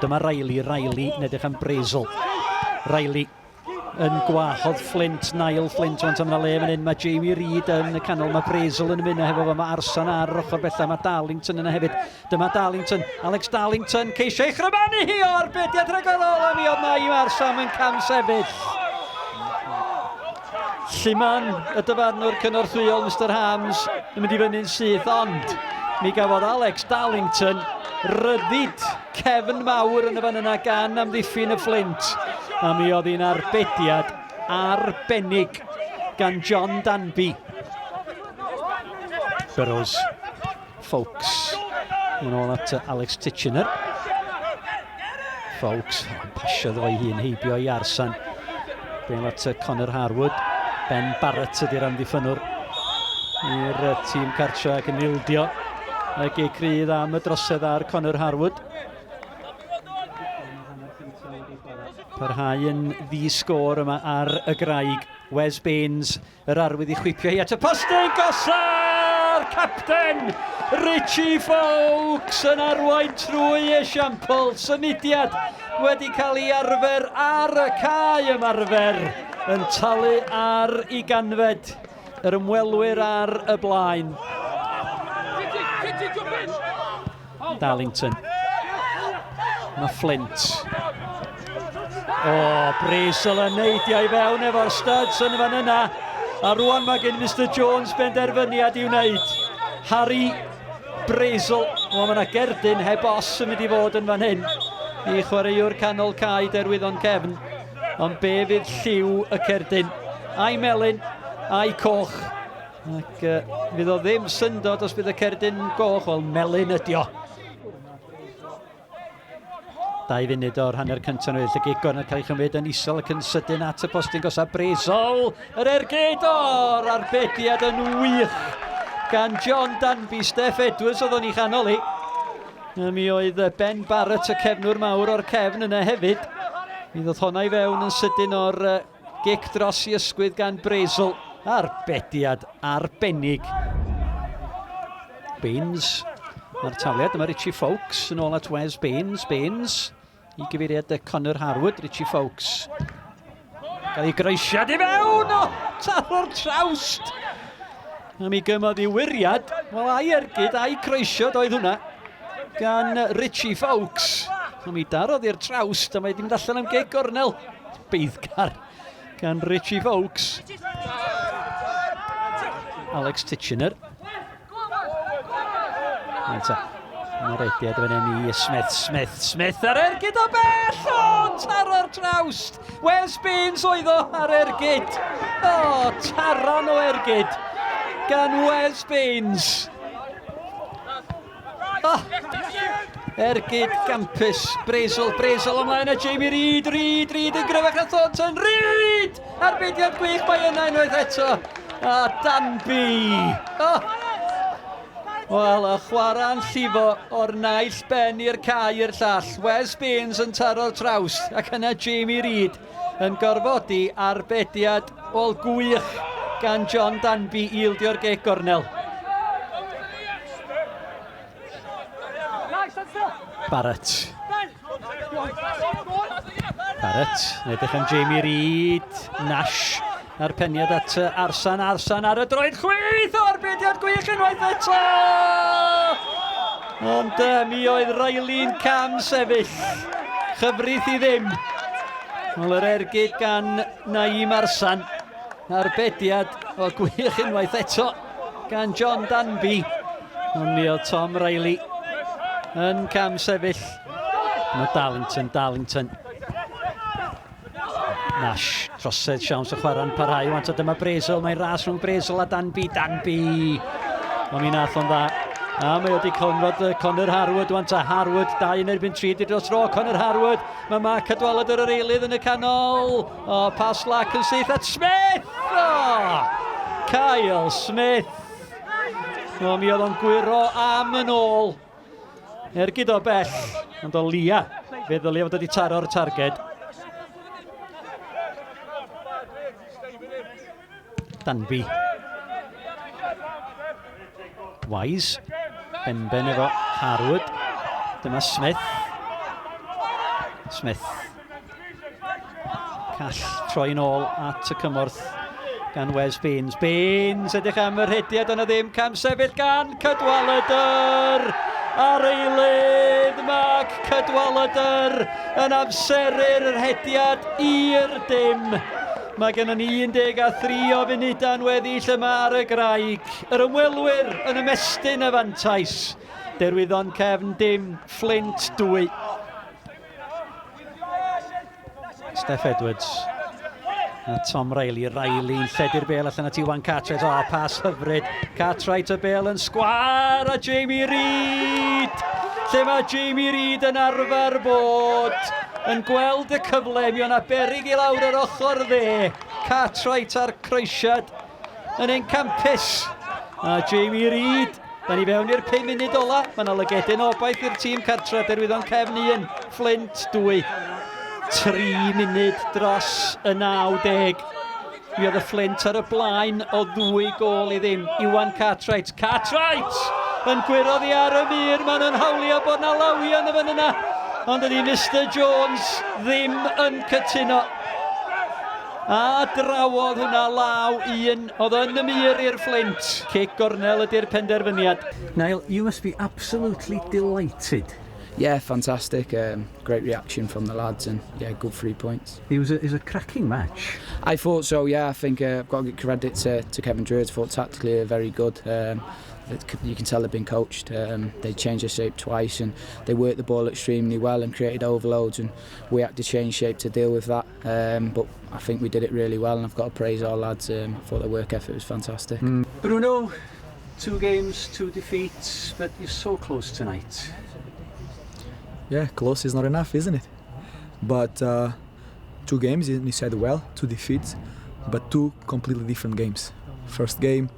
Dyma Riley, Riley yn edrych am Brazel. Riley yn gwahodd Flint, Niall Flint, want am le fan hyn, mae Jamie Reid yn y canol, mae Brazel yn ymuno hefo fo, mae Arsan ar yr ochr bellaf, mae Darlington yna hefyd. Dyma Darlington, Alex Darlington, ceisio ei chrymanu hi o'r bediad rhagorol, a mi oedd Naim Arsam yn cam sefyll. Lluman, y dyfarnwr cynorthwyol Mister Harms, yn mynd i fyny'n syth, ond mi gafodd Alex Darlington ryddid cefn mawr yn y fan yna gan amddiffyn y Flint. A mi oedd hi'n arbediad arbennig gan John Danby. Burrows, Foulkes, yn ôl at Alex Titchener. Foulkes, oh, pasiodd fo'i hun heibio i Arsan. Bel at Connor Harwood. Ben Barrett ydy'r amddiffynnwr i'r tîm cartra ac yn ildio y gic rydd am y drosedd ar Connor Harwood. Parhau yn ddi-sgôr yma ar y graig. Wes Baines Yr arwydd i chwipio hi at y postyn gosa'r capten Richie Foulkes yn arwain trwy esiampl symudiad wedi cael ei arfer ar y cae ymarfer yn talu ar i ganfed yr ymwelwyr ar y blaen. Darlington. Mae Flint. O, oh, Brisel yn neidio i fewn efo'r studs yn fan yna. A rwan mae gen Mr Jones benderfyniad i'w wneud. Harry Brazel. O, mae yna gerdyn heb os yn mynd i fod yn fan hyn i chwaraewr canol cae derwyddon cefn. Ond be fydd lliw y cerdyn? Ai melyn, ai coch. Ac uh, fydd o ddim syndod os bydd y cerdyn goch, wel melyn ydi o. 2 funud o'r hanner cyntaf nhw, lle Gegorn yn cael ei chymryd yn isel ac yn sydyn at y postyn gosaf Bresol. Yr ergyd o'r arbediad yn wych gan John Danby. Steph Edwards oedd o'n ei chanol hi. Mi oedd Ben Barrett y cefnwr mawr o'r cefn yna hefyd. Mi ddodd honna i fewn yn sydyn o'r Gic dros i ysgwydd gan Brazel. Arbediad arbennig. Baines. Mae'r tafliad. Dyma Richie Foulkes yn ôl at Wes Baines. Baines i gyfeiriad Connor Harwood. Richie Foulkes. Gael ei groesiad i fewn! O, taro'r trawst! A mi gymodd i wiriad. Wel, a'i ergyd, a'i croesiad oedd hwnna gan Richie Foulkes. A mi darodd i'r trawst, a mae wedi mynd allan am gig gornel. Beiddgar gan Richie Foulkes. Alex Titchener. Reit Mae'r rediad fan hyn i Smith, Smith, Smith ar ergyd o bell! O, taro'r trawst! Wes Baines oedd o ar ergyd! O, taran o ergyd gan Wes Baines. Oh, ergyd gampus. Brazel, Brazel ymlaen a Jamie Reid, Reid, Reid yn gryfach na Thornton. Reid! Arbediad gwych mae yna unwaith eto. A Danby. Oh. Wel, y chwarae'n llifo o'r naill ben i'r cae i'r llall. Wes Baines yn taro'r traws ac yna Jamie Reid yn gorfodi arbediad ôl gwych gan John Danby i ildio'r geg gornel. Barrett. Barrett, yn edrych am Jamie Reid, Nash, a'r peniad at Arsan, Arsan ar y droed chwith, o arbediad gwych unwaith eto! Ond mi oedd Riley'n cam sefyll. Chyfrith i ddim. Wel, yr ergyd gan Naim Arsan. Arbediad o gwych unwaith eto gan John Danby. Ond mi oedd Tom Riley yn cam sefyll. Mae Darlington, Darlington. Nash, trosedd siawns y chwarae'n parhau. Wan, dyma Brazel, mae'n ras rhwng Brazel a Danby. Danby! Ond mi nath o'n dda. A mae wedi confod Connor Harwood, wan ta Harwood, 2 yn erbyn 3, di dros dro Connor Harwood. Mae Mark Cadwaladr yr eilydd yn y canol. O, pas lac yn syth at Smith! O! Kyle Smith! O, mi oedd o'n gwyro am yn ôl. Ergyd o bell, ond o lia, fe ddylia fod wedi taro'r targed. Danby. Wise. Benben efo Harwood. Dyma Smith. Smith. Call troi'n ôl at y cymorth gan Wes Baines. Baines, edrych am yr hediad yna ddim. Cam sefyll gan Cadwaladr. Ar eilydd, Mark Cadwaladr yn amseru'r rhediad i'r dim. Mae gennym ni 13 o funudau'n weddill yma ar y graig. Yr ymwelwyr yn ymestyn y fantais. Derwyddon cefn dim, Flint 2. Steph Edwards a Tom Riley. Riley'n lledu'r bel allan at Iwan Cartwright. O, pas hyfryd. Cartwright y bel yn sgwar a Jamie Reid. Lle mae Jamie Reid yn arfer bod yn gweld y cyfle. Mi o'na berig i lawr yr ochr dde. Cartwright a'r croesiad yn ein campus. A Jamie Reid, da ni fewn i'r 5 munud ola. Mae yna lygedyn o obaith i'r tîm cartre, Derwyddon Cefn 1, Flint 2. 3 munud dros y 90. Mi oedd y Flint ar y blaen o ddwy gol i ddim. Iwan Cartwright. Cartwright! Yn gwyro ddi ar y mur. Maen nhw'n hawlio bod na lawio yn y fan yna. Ond ydy Mr Jones ddim yn cytuno. A drawodd hwnna law un oedd yn y mur i'r Fflint. Cic gornel ydy'r penderfyniad. Niall, you must be absolutely delighted. Yeah, fantastic. Great reaction from the lads and, yeah, good 3 points. It was a cracking match. I thought so, yeah. I think I've got to give credit to Cefn Druids. I thought tactically they're very good. You can tell they've been coached. They changed their shape twice and they worked the ball extremely well and created overloads, and we had to change shape to deal with that. But I think we did it really well, and I've got to praise our lads. I thought their work ethic was fantastic. Bruno, 2 games, 2 defeats, but you're so close tonight. Yeah, close is not enough, isn't it? But 2 games, and you said well, 2 defeats, but 2 completely different games. First game,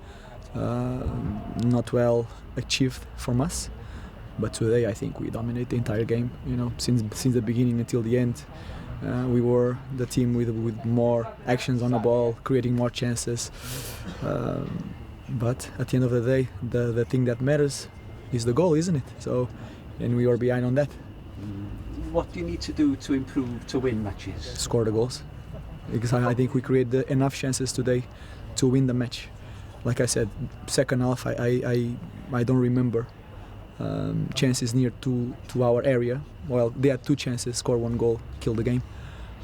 not well achieved from us, but today I think we dominate the entire game. Since the beginning until the end, we were the team with more actions on the ball, creating more chances. But at the end of the day, the thing that matters is the goal, isn't it? And we were behind on that. What do you need to do to improve to win matches? Score the goals, because I think we created enough chances today to win the match. Like I said, second half, I don't remember chances near to our area. Well, they had 2 chances, score 1 goal, kill the game.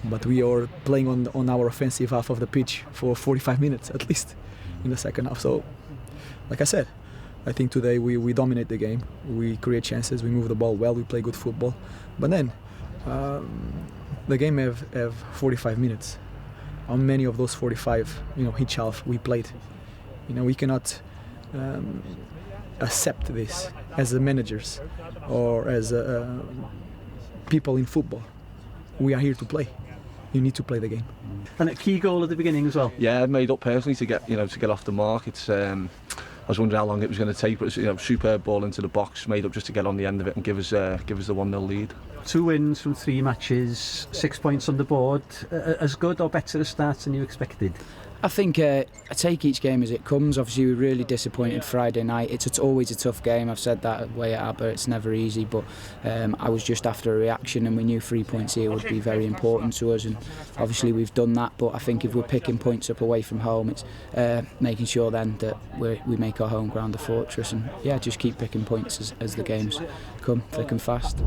But we are playing on our offensive half of the pitch for 45 minutes at least in the second half. So, like I said, I think today we dominate the game. We create chances, we move the ball well, we play good football. But then the game have 45 minutes. How many of those 45, each half we played? We cannot accept this as the managers or as people in football. We are here to play. You need to play the game. And a key goal at the beginning as well. Yeah, made up personally to get off the mark. I was wondering how long it was going to take, but it's, superb ball into the box, made up just to get on the end of it and give us the 1-0 lead. 2 wins from 3 matches, 6 points on the board. As good or better a start than you expected? I think I take each game as it comes. Obviously, we were really disappointed Friday night. It's always a tough game. I've said that away at Aber. It's never easy, but I was just after a reaction, and we knew 3 points here would be very important to us, and obviously we've done that. But I think if we're picking points up away from home, it's making sure then that we make our home ground a fortress, and just keep picking points as the games come thick and fast.